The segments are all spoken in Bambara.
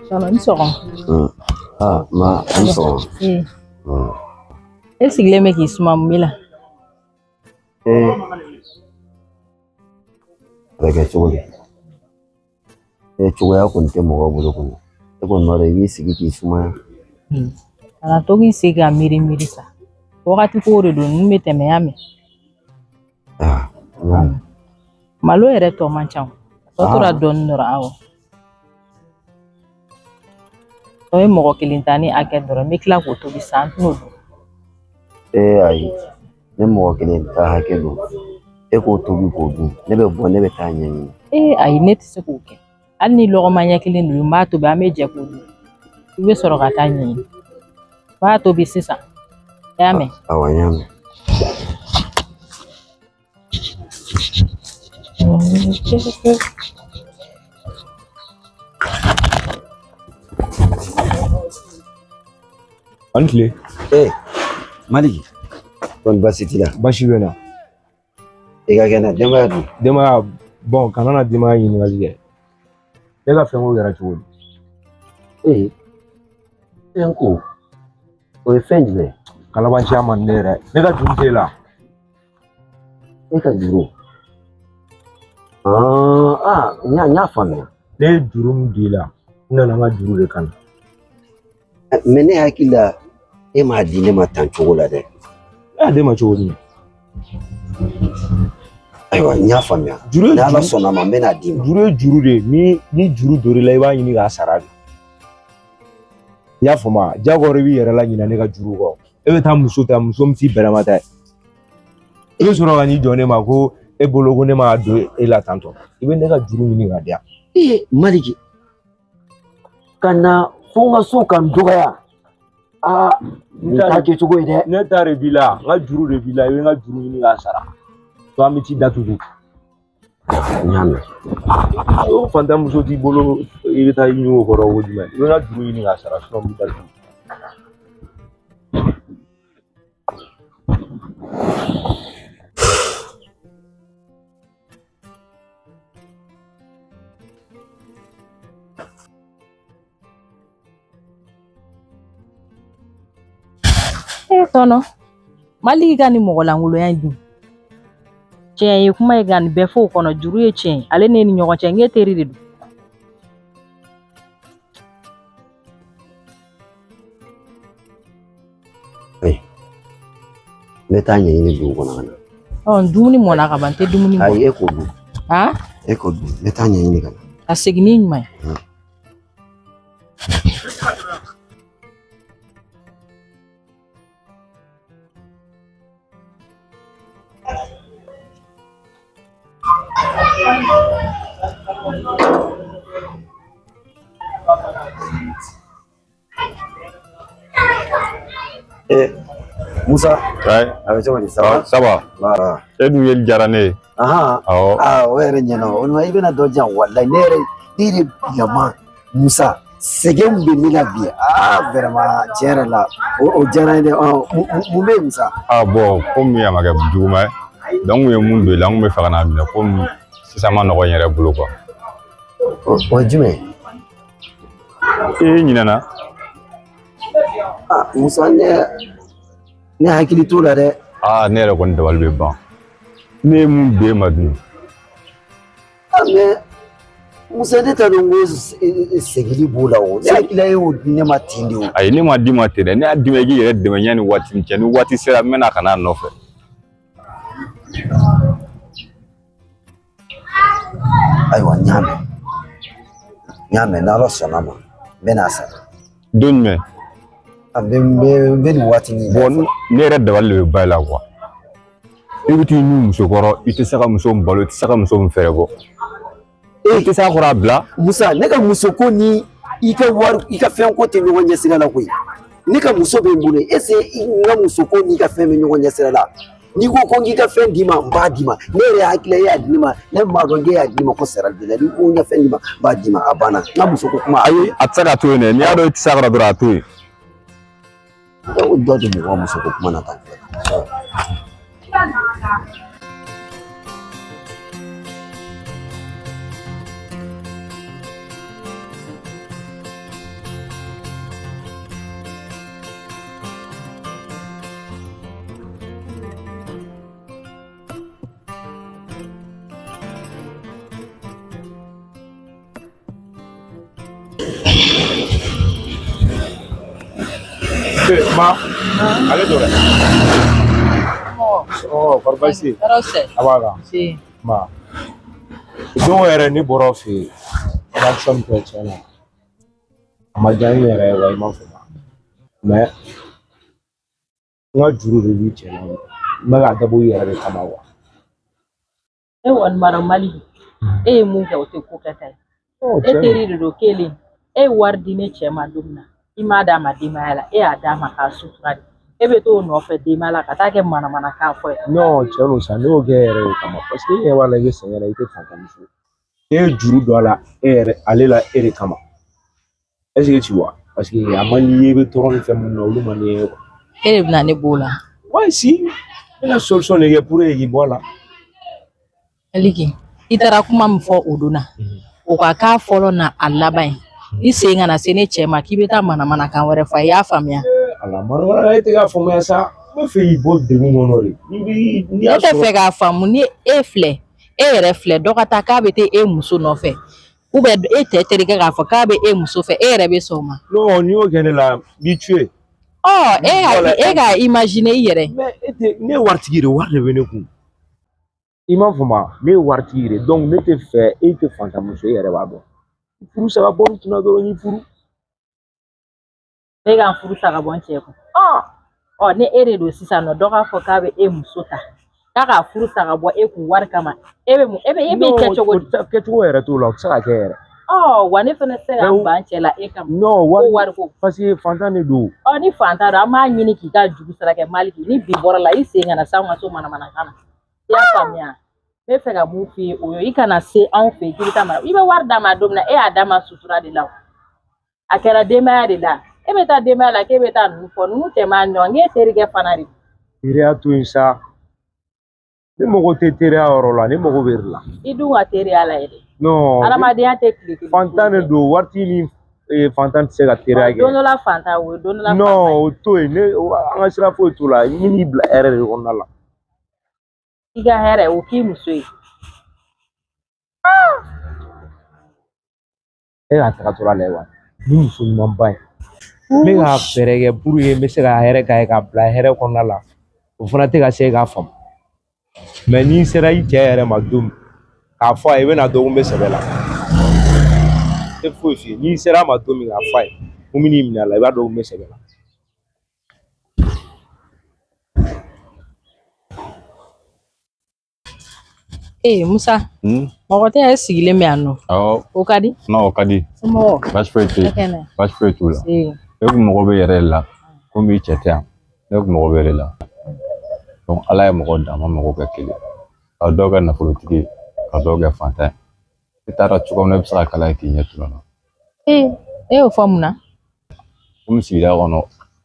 Tɔnɔ ni sɔgɔma. Aa ma a ni sɔgɔma. Ee. E sigilen bɛ k'i suma mun b'i la? Ee a bɛ kɛ cogo di? E cogoya kɔni tɛ mɔgɔ bolo kɔni. E kɔni b'a dɔn i b'i sigi k'i sumaya. Kana to k'i sigi ka miiri miiri sa. Wagati ko de don ninnu bɛ tɛmɛ y'a mɛn. Aa n y'a mɛn. Malo yɛrɛ tɔ man ca o. A tɔ tora dɔɔnin dɔrɔn awɔ. O ye mɔgɔ kelen ta ni hakɛ dɔrɔn n bɛ tila k'o tobi sisan an tɛn'o dun. Ee ayi ne mɔgɔ kelen ta hakɛ don e k'o tobi k'o dun ne bɛ bɔ ne bɛ taa ɲɛɲini. Ee ayi ne tɛ se k'o kɛ hali ni lɔgɔma ɲɛ kelen don n b'a tobi an bɛ jɛ k'o dun i bɛ sɔrɔ ka taa ɲɛɲini n b'a tobi sisan i y'a mɛn. Awɔ n y'a mɛn. A ni tile. Ee Maliki kɔni baasi t'i la? Baasi bɛ n na. I ka kɛnɛ denbaya dun? Denbaya bɔn kana na denbaya ɲininkali kɛ. Ne ka fɛnko kɛra cogo di? Ee fɛnko o ye fɛn jumɛn ye? Kalabanciya man di ne yɛrɛ. Ne ka juru t'e la. E ka juru? Aa n y'a faamuya. Ne ye juru min don i la, n nana n ka juru de kana. Mɛ ne hakili la e m'a di ne ma tan cogo la dɛ. Ne y'a d'e ma cogo jumɛn? Ayiwa n y'a faamuya. Juru ye Ni Ala juru sɔnna a ma n bɛna d'i ma. Juru ye juru de ye. Ni juru donn'i la i b'a ɲini k'a sara de. I y'a faamu wa? Jagoya i b'i yɛrɛ laɲinɛ ne ka juru kɔ. E bɛ taa muso ta muso min t'i bɛrɛma ta ye. I bɛ sɔrɔ ka n'i jɔ ne ma ko e bolo ko ne m'a don e la tantɔ. I bɛ ne ka juru ɲini k'a di yan. Ee Maliki ka na fo n ka so ka n dɔgɔya. Aa nin t'a kɛcogo ye dɛ. Ne ta de b'i la, n ka juru de b'i la, i bɛ n ka juru ɲini k'a sara. To an bɛ t'i datugu. N y'a mɛn. O fantan muso t'i bolo i bɛ taa i ɲun o kɔrɔ ko jumɛn? I bɛ n ka juru ɲini k'a sara sinon n b'i datugu. E tɔnɔ Maliki ka nin mɔgɔ lankolonya in dun tiɲɛ ye kuma ye nka nin bɛɛ fɔ o kɔnɔ juru ye tiɲɛ ye ale ne ni ɲɔgɔn cɛ n k'e teri de don. N bɛ taa ɲɛɲini dugu kɔnɔ ka na. Ɔ dumuni mɔna ka ban n tɛ dumuni bɔ. Ayi e k'o dun. Han? E k'o dun n bɛ taa ɲɛɲini ka na. Ka segin ni ɲuman ye. Ee Musa. Ouais. A bɛ cogo di? Ça va? Ça va. Voilà. E dun yeli diyara ne ye. Ahan. Awɔ. Aa o yɛrɛ ɲɛna o ma i bɛna dɔ di yan walayi ne yɛrɛ bilama Musa sɛgɛn min bɛ ne la bi aa vraiment tiɲɛ yɛrɛ la o diyara n ye dɛ mun bɛ yen Musa? Ah bon komi a ma kɛ juguman ye donc n kun ye mun don i la n kun bɛ fɛ ka n'a minɛ komi sisan ma nɔgɔ n yɛrɛ bolo quoi. O ye jumɛn ye? E ɲinɛna? Ah Musa ne hakili t'o la dɛ. Ah ne yɛrɛ kɔni dabali bɛ ban. Ne ye mun don e ma dun? Ah mais Musa ne t'a dɔn ko segili b'o la o ne hakili la e y'o di ne ma ten de o. Ayi ne ma d'i ma ten dɛ ne y'a d'i ma i k'i yɛrɛ dɛmɛ yanni waati min cɛ ni waati sera n bɛna ka n'a nɔfɛ. Ayiwa n y'a mɛn n y'a mɛn n'Ala sɔnna ma n bɛna sara. Don jumɛn? A bɛ n bɛ nin waati nin. Bon ne yɛrɛ dabali de bɛ ban i la quoi. I bɛ t'i ɲun muso kɔrɔ i tɛ se ka muso min balo i tɛ se ka muso min fɛɛrɛ bɔ. I tɛ se a kɔrɔ a bila. Musa ne ka muso ko ni i ka wari i ka fɛn ko tɛ ɲɔgɔn ɲɛ sira la koyi. Ne ka muso bɛ n bolo est ce que n ka muso ko n'i ka fɛn bɛ ɲɔgɔn ɲɛ sira la? N'i ko ko n k'i ka fɛn d'i ma n b'a d'i ma ne yɛrɛ hakili la e y'a di ne ma ne m'a dɔn k'e y'a di ne ma ko sara b'i la n'i ko n ka fɛn d'i ma n b'a d'i ma a banna n ka muso ko kuma. Ayi a tɛ se ka to yen dɛ n'i y'a dɔn i tɛ se a kɔrɔ dɔrɔn a to yen. O dɔ de mɔgɔ muso ko kuma na tan. Ma, ale don dɛ. Ɔ, kɔri baasi tɛ yen? Tɔɔrɔ tɛ. A b'a la. Si. Ma, o don yɛrɛ ne bɔra aw fɛ yen, réaction min kɛ tiɲɛ na, a ma diya n yɛrɛ ye wa, i m'a faamu. Mais n ka juru de b'i cɛ la, n bɛ k'a dabɔ i yɛrɛ de kama wa. E kɔni b'a dɔn Maliki, e ye mun kɛ o tɛ ko kɛta ye. E teri de don kelen. E ye wari di ne cɛ ma don min na, i m'a d'a ma denbaya la, e y'a d'a ma k'a sutura de. E bɛ t'o nɔfɛ denbaya la ka taa kɛ manamanakan fɔ ye. Non, cɛ don sa, ne y'o kɛ e yɛrɛ de kama parce que e ɲɛ b'a la i bɛ sɛgɛn na, i tɛ fantanmuso ye. E ye juru don a la e yɛrɛ ale la e de kama. Est-ce que tu vois? Parce que a man di i ye, i bɛ tɔɔrɔ ni fɛn minnu na, olu man di i ye quoi. E de bɛna ne b'o la. Ouais, si. Ne ka solution de kɛ pour e k'i bɔ a la. Maliki, i taara kuma min fɔ o don na, o ka k'a fɔlɔ n'a a laban ye. I sen kana se ne cɛ ma k'i bɛ taa manamanakan wɛrɛ fɔ a ye, i y'a faamuya? Ala, manamana e tɛ k'a faamuya sa. N bɛ fɛ k'i bɔ degun kɔnɔ de. N'i bɛ n'i Ne y'a tɛ sɔrɔ. fɛ k'a faamu ni e filɛ, e yɛrɛ filɛ, dɔ ka taa k'a bɛ taa e muso nɔfɛ. Ou bien e cɛ terikɛ k'a fɔ k'a bɛ e muso fɛ, e yɛrɛ bɛ sɔn o ma? Non, n'i y'o kɛ ne la, n b'i tuer. Ɔ, e ka e k'a imaginer i yɛrɛ. Mais e tɛ, ne ye waritigi de, wari de bɛ ne kun. I m'a faamu, ne ye waritigi de, donc ne tɛ fɛ e tɛ fantanmuso, e yɛrɛ b'a dɔn. Furu sa ka bɔ n kunna dɔrɔn n y'i furu. Ne ka n furu sa ka bɔ n cɛ kun. Ɔ, ni e de don sisan nɔ, dɔ k'a fɔ k'a bɛ e muso ta, k'a k'a furu sa ka bɔ e kun wari kama, e bɛ mun, e bɛ e b'i kɛ cogo di? Kɛcogo yɛrɛ t'o la, o tɛ se ka kɛ yɛrɛ. Ɔ, wa ne fana tɛ se ka n ban cɛ la e kama. Non, wari wari ko. Parce que fantan de don. Ɔ, ni fantan don, an b'a ɲini k'i ka juru sara kɛ Maliki, ni bi bɔra la, i sen kana s'anw ka so manamanakan na. I y'a faamuya? N bɛ fɛ ka mun f'i ye o ye, i kana se anw fɛ yen k'i bɛ taa mara. I bɛ wari d'a ma don min na, e y'a d'a ma sutura de la o. A kɛra denbaya de la. E bɛ taa denbaya la k'e bɛ taa ninnu fɔ, ninnu tɛ maa ɲɔgɔn, k'e terikɛ fana de. Teriya to yen sa. Ne mago tɛ teriya yɔrɔ la, ne mago bɛ de la. I dun ka teriya la yɛrɛ. Non. Adamadenya tɛ tile kelen. Fantan de don, waritigi ni fantan tɛ se ka teriya kɛ. Don dɔ la fantan o ye, don dɔ la fantan. Non, o to yen, ne an ka sira foyi t'o la, n bɛ n'i bila hɛrɛ de kɔnɔna la. I ka hɛrɛ o k'i muso ye. E k'a tagatɔla lajɛ wa, ni muso ɲumanba ye. N bɛ ka fɛɛrɛ kɛ pour que n bɛ se ka hɛrɛ k'a ye k'a bila hɛrɛ kɔnɔna la. O fana tɛ ka se k'a faamu. Mais n'i sera i cɛ yɛrɛ ma don min k'a fɔ a ye, i bɛna dɔn ko n bɛ sɛbɛ la. N tɛ foyi f'i ye, n'i sera a ma don min k'a fɔ a ye ko n bɛ n'i minɛ a la, i b'a dɔn ko n bɛ sɛbɛ la. Ee Musa, mɔgɔ tɛ e sigilen bɛ yan nɔ. Awɔ. O ka di? Non, o ka di. Somɔgɔw? Baasi foyi tɛ yen. Baasi foyi t'u la. E E kun mago bɛ yɛrɛ de la, komi i cɛ tɛ yan. Ne kun mago bɛ de la. Donc Ala ye mɔgɔ dan, a ma mɔgɔ kɛ kelen. Ka dɔw kɛ nafolotigi ye, ka dɔw kɛ fantan ye. I taara cogo min na, i bɛ se ka kala k'i ɲɛ tugun na. Ee, e y'o fɔ mun na? Komi sigida kɔnɔ,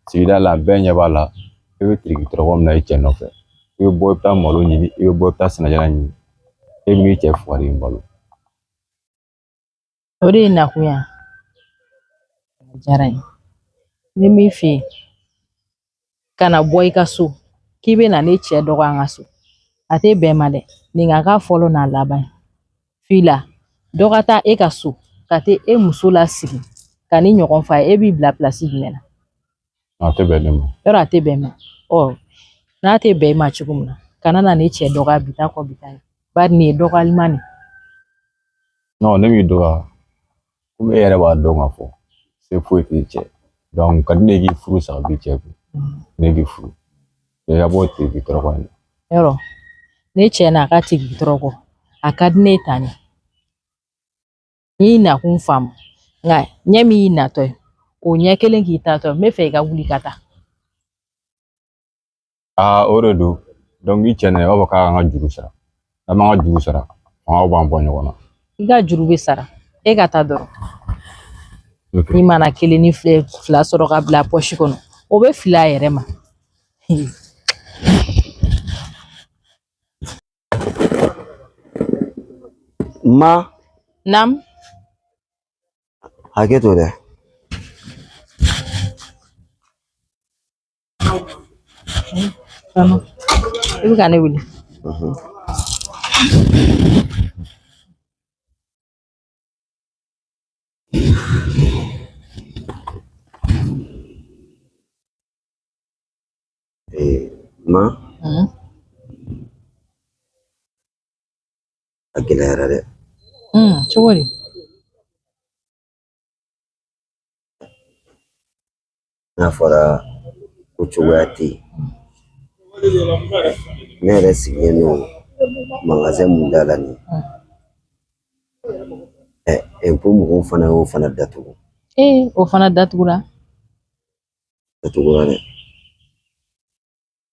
sigida la bɛɛ ɲɛ b'a la, i bɛ tiriki tɔrɔkɔ min na i cɛ nɔfɛ. I bɛ bɔ i bɛ taa malo ɲini, i bɛ bɔ i bɛ taa sɛnɛjalan ɲini. E bɛ n'i cɛ fugari in balo. O de ye nakun ye. A diyara n ye. N bɛ min f'i ye, kana bɔ i ka so k'i bɛ na ne cɛ dɔgɔ an ka so. A tɛ bɛn ma dɛ. Nin ka k'a fɔlɔ n'a laban ye. F'i la, dɔ ka taa e ka so ka taa e muso lasigi ka ni ɲɔgɔn fa ye, e b'i bila pilasi jumɛn na? A tɛ bɛn ne ma. Yɔrɔ a tɛ bɛn ma. Ɔ, n'a tɛ bɛn i ma cogo min na, kana na ne cɛ dɔgɔya bi taa kɔ bi taa ye. Bari nin ye dɔgɔyalima de. Non, ne b'i dɔgɔya. Komi e yɛrɛ b'a dɔn k'a fɔ se foyi t'i cɛ. Donc ka di ne ye k'i furu sa ka b'i cɛ kun. Ne k'i furu. I ka bɔ tiriki tɔrɔkɔ in na. Yɔrɔ, ne cɛ n'a ka tiriki tɔrɔkɔ, a ka di ne ye tan de. N y'i nakun faamu, nka ɲɛ min y'i natɔ ye, o ɲɛ kelen k'i taatɔ ye, n bɛ fɛ i ka wuli ka taa. Aa, o de don. Donc i cɛ nana, i b'a fɔ k'a k'an ka juru sara. N'an m'an ka juru sara, fangaw b'an bɔ ɲɔgɔn na. I ka juru bɛ sara, e ka taa dɔrɔn. N'i mana kelen ni fila sɔrɔ ka bila pɔsi kɔnɔ, o bɛ fili a yɛrɛ ma. Ma. Nam. Hakɛ to dɛ. I bɛ ka ne wele. Ma a gɛlɛyara dɛ. Cogo di? N'a fɔra ko cogoya tɛ yen, ne yɛrɛ sigilen don magasin mun da la nin ye, impôt mɔgɔw fana y'o fana datugu. Ee, o fana datugura? Datugura dɛ.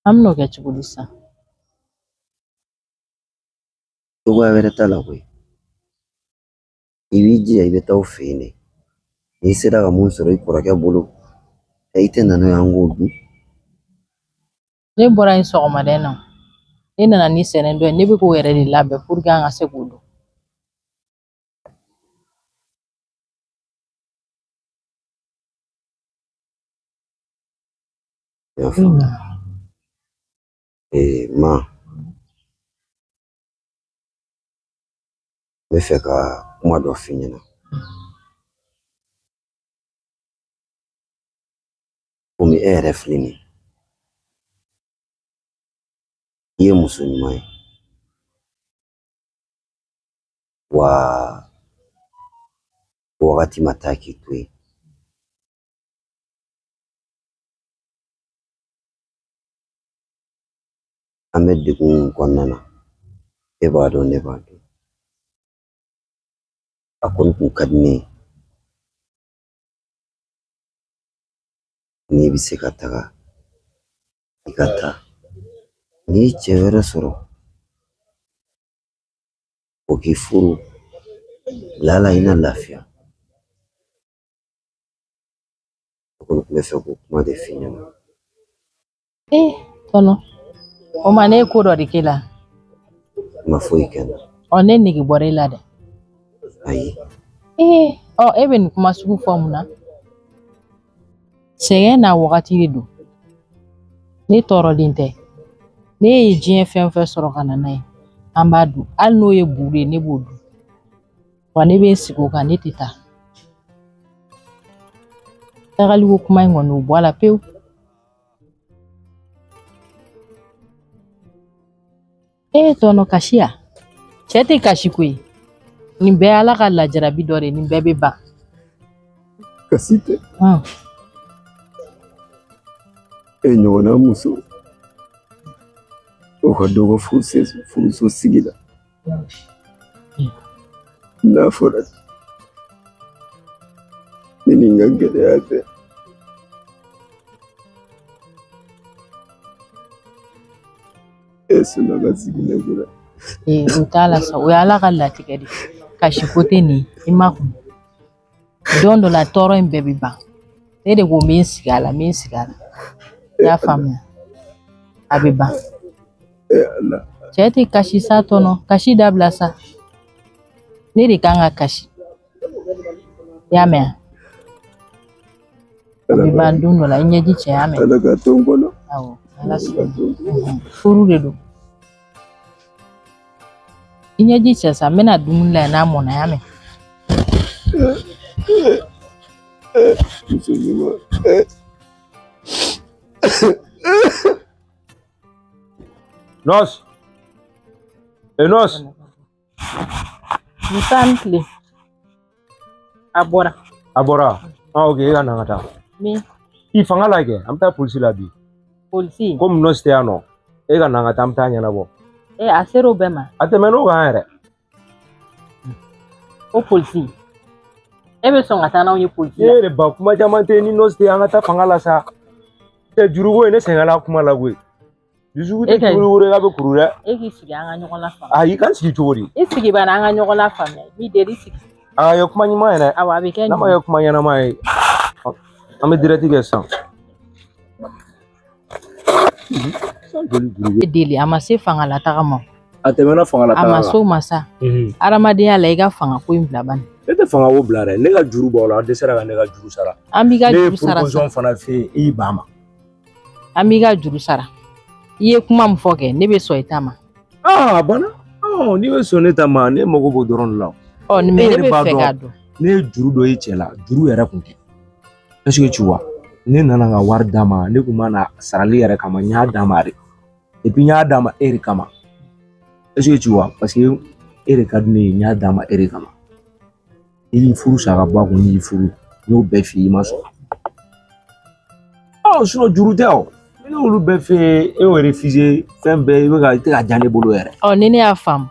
An bɛn'o kɛ cogo di sisan? Cogoya wɛrɛ t'a la koyi. I b'i jija i bɛ taa u fɛ yen de. N'i sera ka mun sɔrɔ i kɔrɔkɛ bolo, i tɛ na n'o ye an k'o dun. Ne bɔra yen sɔgɔmada in na, ne nana ni sɛnɛ dɔ ye, ne bɛ k'o yɛrɛ de labɛn pour que an ka se k'o dun. I y'a faamu? Ee ma, n bɛ fɛ ka kuma dɔ f'i ɲɛna. Komi e yɛrɛ filɛ nin ye, i ye muso ɲuman ye, wa wagati ma taa k'i to yen. An bɛ degun min kɔnɔna na, e b'a dɔn, ne b'a dɔn. A kɔni kun ka di ne ye n'i bɛ se ka taga, i ka taa. N'i ye cɛ wɛrɛ sɔrɔ, o k'i furu, lala i na lafiya. Ne kɔni tun bɛ fɛ k'o kuma de f'i ɲɛna. Ee tɔnɔ, o ma ne ye ko dɔ de k'e la? I ma foyi kɛ n na. Ɔ, ne nege bɔra e la dɛ. Ayi. Ee, ɔ e bɛ nin kuma sugu fɔ mun na? Sɛgɛn n'a wagati de don. Ne tɔɔrɔlen tɛ. Ne ye diɲɛ fɛn o fɛn sɔrɔ ka na n'a ye, an b'a dun. Hali n'o ye buru ye, ne b'o dun. Wa ne bɛ n sigi o kan, ne tɛ taa. Tagaliko kuma in kɔni, o bɔ a la pewu. Ee tɔnɔ, kasi ya? Cɛ tɛ kasi koyi. Nin bɛɛ Ala ka lajarabi dɔ de, nin bɛɛ bɛ ban. Kasi tɛ. E ɲɔgɔnna muso, o ka dɔgɔ furuso sigi la. N'a fɔra ne ni n ka gɛlɛya bɛɛ, e sɔnna ka sigi ne kunna. Ee, o t'a la sa, o ye Ala ka latigɛ de ye. Kasi ko tɛ nin ye, i ma kun. Don dɔ la tɔɔrɔ in bɛɛ bɛ ban. Ne de ko n bɛ n sigi a la, n bɛ n sigi a la. I y'a faamuya? A bɛ ban. Cɛ tɛ kasi sa tɔnɔ, kasi dabila sa. Ne de kan ka kasi. I y'a mɛn? A bɛ ban don dɔ la, i ɲɛji cɛ, y'a mɛn? Ala ka to n kɔnɔ. Awɔ, Ala sɔnna. Furu de don. I ɲɛji cɛ sa, n bɛna dumuni la n'a mɔnna, y'a mɛn? Muso ɲuman. Nɔsi. E nɔsi. Musa ni tile. A bɔra. A bɔra. Ah, ok, e ka na ka taa. Min? I fanga la kɛ, an bɛ taa polisi la bi. Polisi? Komi nɔsi tɛ yan nɔ, e ka na ka taa, an bɛ taa ɲɛnabɔ. Ee, a ser'o bɛɛ ma. A tɛmɛn'o kan yɛrɛ. Ko polisi. E bɛ sɔn ka taa n'anw ye polisi la? E yɛrɛ ba, kuma caman tɛ ni nɔsi tɛ, an ka taa fanga la sa. Ɛ, juruko ye ne sɛgɛnna kuma la koyi. Dusukun tɛ kuru k'a bɛ kuru dɛ. E k'i sigi an ka ɲɔgɔn lafaamuya. Ayi, i ka sigi cogo di? I sigi bani, an ka ɲɔgɔn lafaamuya. I b'i deli, i sigi. A ka kɛ kuma ɲuman ye dɛ. Awɔ, a bɛ kɛ. N'a ma kɛ kuma ɲɛnama ye, an bɛ direct kɛ sisan. Deli, a ma se fanga la taga ma. A tɛmɛna fanga la A ma s'o ma sa. Hadamadenya la, i ka fanga ko in bila bani. Ne tɛ fanga ko bila dɛ. Ne ka juru b'aw la, aw dɛsɛra ka ne ka juru sara. An b'i ka juru sara. Ne ye proposition fana f'e ye, i y'i ban a ma. An b'i ka juru sara. I ye kuma min fɔ kɛ, ne bɛ sɔn i ta ma. Aa, a banna. N'i bɛ sɔn ne ta ma, ne mago b'o dɔrɔn de la. Ɔ, mais ne bɛ fɛ k'a dɔn. Ne ye juru dɔ ye cɛ la, juru yɛrɛ kun tɛ. Est-ce que tu vois? Ne nana n ka wari d'a ma, ne kun ma na sarali yɛrɛ kama, n y'a d'a ma de. Et puis n y'a d'a ma e de kama. Est-ce que tu vois? Parce que e de ka di ne ye, n y'a d'a ma e de kama. I y'i furu sa ka bɔ a kun, n'i y'i furu, n y'o bɛɛ f'i ye, i ma sɔn. Ɔ sinon juru tɛ o. Ne y'olu bɛɛ f'e ye, e y'o refusé, fɛn bɛɛ i bɛ ka i tɛ ka diya ne bolo yɛrɛ. Ɔ, ni ne y'a faamu,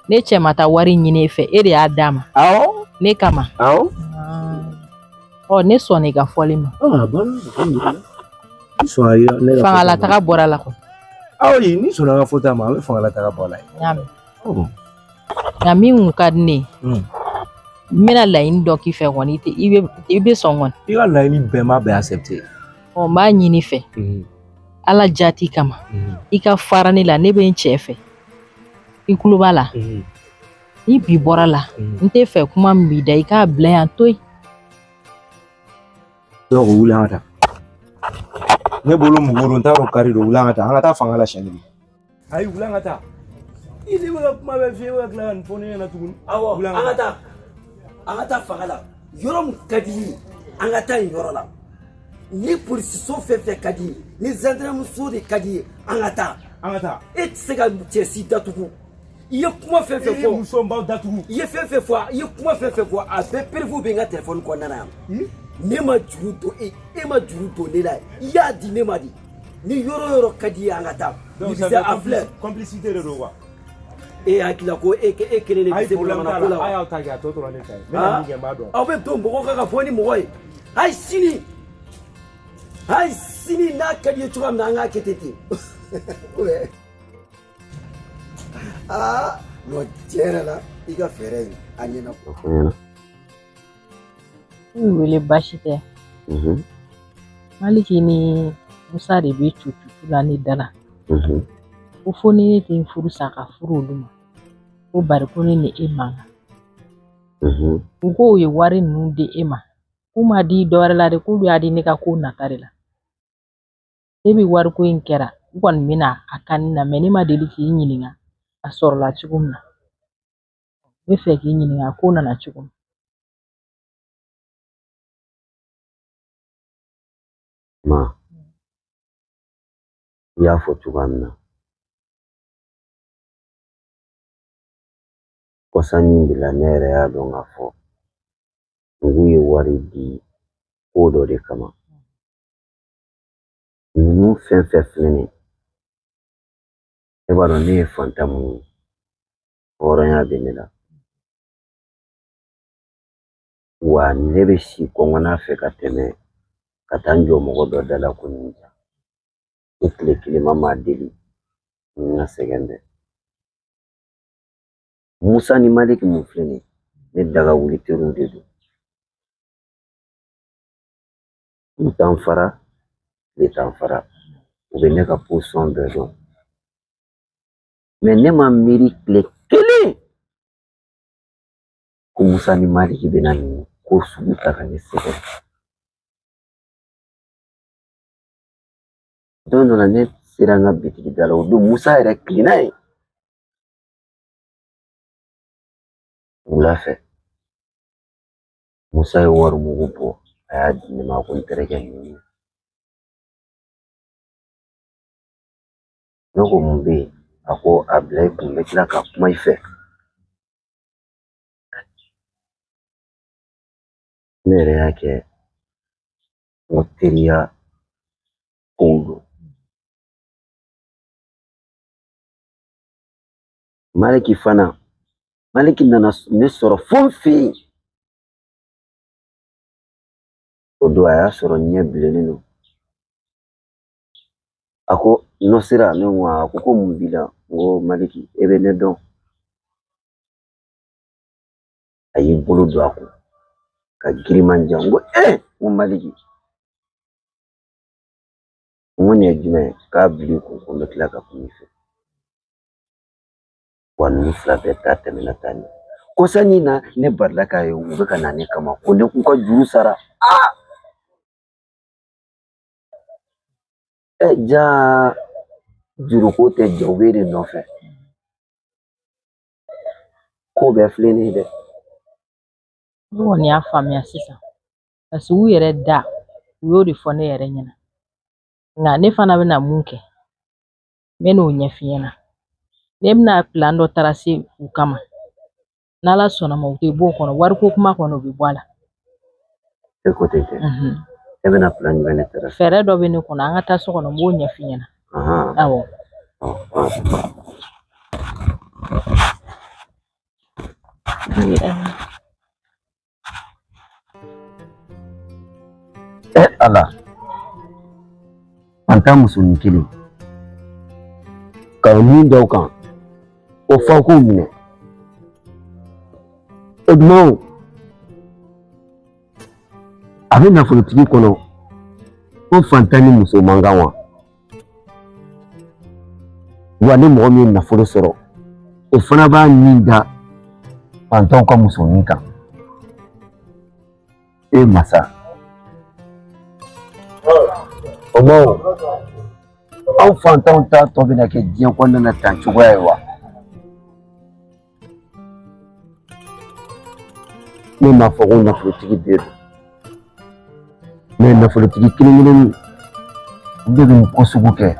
ne cɛ ma taa wari ɲini e fɛ, e de y'a d'a ma. Awɔ. Ne kama. Awɔ. Ɔ, ne sɔnna i ka fɔli ma. A banna, alhamdulilayi. Ni sɔnna i ne ka fɔta ma. Fangalataga bɔra la kɔni. Awɔ, ni sɔnna n ka fɔta ma, a bɛ fangalataga bɔ a la. N y'a mɛn. Nka min kun ka di ne ye, n bɛna laɲini dɔ k'i fɛ kɔni, i bɛ sɔn kɔni. I ka laɲini bɛɛ ma bɛɛ accepté. Ɔ, n b'a ɲini fɛ. Ala jati kama. I ka fara ne la, ne bɛ n cɛ fɛ. I kulo b'a la. Ni bi bɔra la, n tɛ fɛ kuma min b'i da, i k'a bila yan to yen. Donc wuli an ka taa. Ne bolo mugu don, n t'a dɔn kari don, wuli an ka taa. An ka taa fanga la siɲɛ kelen. Ayi, wuli an ka taa. I ne bɛ ka kuma bɛɛ f'i ye, e bɛ ka tila ka nin fɔ ne ɲɛna tuguni. Awɔ, an ka taa. An ka taa fanga la. Yɔrɔ min ka di ye, an ka taa yen yɔrɔ la. Ni polisiso fɛn fɛn ka di ye, ni zandarmuso de ka di ye, an ka taa. An ka taa. E tɛ se ka cɛ si datugu. I ye kuma fɛn fɛn fɔ. I muso n b'aw datugu. I ye fɛn fɛn fɔ, i ye kuma fɛn fɛn fɔ, a bɛɛ preuve bɛ n ka téléphone kɔnɔna na yan. Ne ma juru don e, e ma juru don ne la, i y'a di ne ma de. Ni yɔrɔ o yɔrɔ ka di ye, an ka taa. Donc ça a filɛ. Complicité de don quoi. E hakili la ko e e kelen de bɛ se manamana ko la wa? A y'aw ta kɛ, a tɔ tora ne ta ye. Ne bɛna min kɛ, n b'a dɔn. Aw bɛ don mɔgɔw kan ka bɔ ni mɔgɔ ye. Hali sini. Hali sini n'a ka di ye cogoya min na, an k'a kɛ ten ten. Aa, non, tiɲɛ yɛrɛ la, i ka fɛɛrɛ in a ɲɛna. N wele baasi tɛ. Maliki ni Musa de bɛ cucucu la ne da la. Ko fo ni ne tɛ n furu sa ka furu olu ma. Ko bari ko ne ni e man kan. U ko u ye wari ninnu di e ma. K'u ma di dɔ wɛrɛ la dɛ, k'olu y'a di ne ka ko nata de la. Ne bɛ wariko in kɛra, u kɔni bɛna a kan na, mɛ ne ma deli k'i ɲininka a sɔrɔla cogo min na. N bɛ fɛ k'i ɲininka a ko nana cogo min. Ma, i y'a fɔ cogoya min na, kɔsannin de la ne yɛrɛ y'a dɔn k'a fɔ nugu ye wari di ko dɔ de kama. Ninnu fɛn fɛn filɛ nin ye, e b'a dɔn ne ye fantan mun ye, hɔrɔnya bɛ ne la. Wa ne bɛ si kɔngɔnna fɛ ka tɛmɛ ka taa n jɔ mɔgɔ dɔ da la ko nin ja. Ne tile kelen ma maa deli n ka sɛgɛn bɛɛ. Musa ni Maliki mun filɛ nin ye, ne daga wuli teriw de don. U t'an fara, tile t'an fara. U bɛ ne ka position bɛɛ dɔn. Mɛ ne ma miiri tile kelen ko Musa ni Maliki bɛna nin ko sugu ta ka ne sɛgɛrɛ. Don dɔ la ne sera n ka bitigi da la, o don Musa yɛrɛ kilenna yen. Wula fɛ, Musa ye wari mugu bɔ, a y'a di ne ma, ko n terikɛ ninnu. Ne ko mun bɛ yen? A ko a bila i kun, n bɛ tila ka kuma i fɛ. Ne yɛrɛ y'a kɛ n ko teriya kow don. Maliki fana, Maliki nana ne sɔrɔ fo n fɛ yen. O don a y'a sɔrɔ ɲɛ bilennen don. A ko nɔ sera, ne ko a ko mun b'i la? N ko Maliki, e bɛ ne dɔn. A y'i bolo don a kun ka giriman jan. N ko ee, n ko Maliki, n ko nin ye jumɛn ye? K'a bil'i kun ko n bɛ tila ka kuma i fɛ. Wa ninnu fila bɛɛ ta tɛmɛna tan de. Kɔsannin na ne balila k'a ye u bɛ ka na ne kama ko ne k'u ka juru sara. Aa! Ɛ jaa, juruko tɛ jɔ, u b'e de nɔfɛ. Ko bɛɛ filɛ nin ye dɛ. Ne kɔni y'a faamuya sisan. Parce que u yɛrɛ da, u y'o de fɔ ne yɛrɛ ɲɛna. Nka ne fana bɛna mun kɛ? N bɛ n'o ɲɛf'i ɲɛna. Ne bɛna plan dɔ tracer u kama. N'Ala sɔnna ma u tɛ bɔ o kɔnɔ, wariko kuma kɔnɔ u bɛ bɔ a la. E ko ten tɛ. E bɛna plan jumɛn de tracer? Fɛɛrɛ dɔ bɛ ne kɔnɔ, an ka taa so kɔnɔ, n b'o ɲɛf'i ɲɛna. Awɔ. E Ala, fantan musonin kelen ka min da o kan, o fa k'o minɛ. O tuma o, a bɛ nafolotigi kɔnɔ ko fantan ni muso man kan wa? Wa ni mɔgɔ min ye nafolo sɔrɔ, o fana b'a ɲin da fantanw ka musonin kan. E masa, o ma o, anw fantanw ta tɔ bɛna kɛ diɲɛ kɔnɔna na tan cogoya ye wa? Ne m'a fɔ ko nafolotigi bɛɛ don, mɛ nafolotigi kelen kelennin olu de bɛ nin ko sugu kɛ.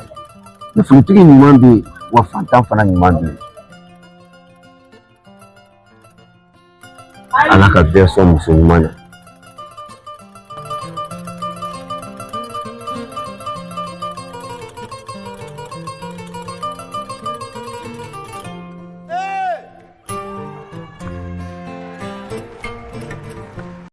Nafolotigi ɲuman bɛ yen, wa fantan fana ɲuman bɛ yen. Ala ka bɛɛ sɔn muso ɲuman na.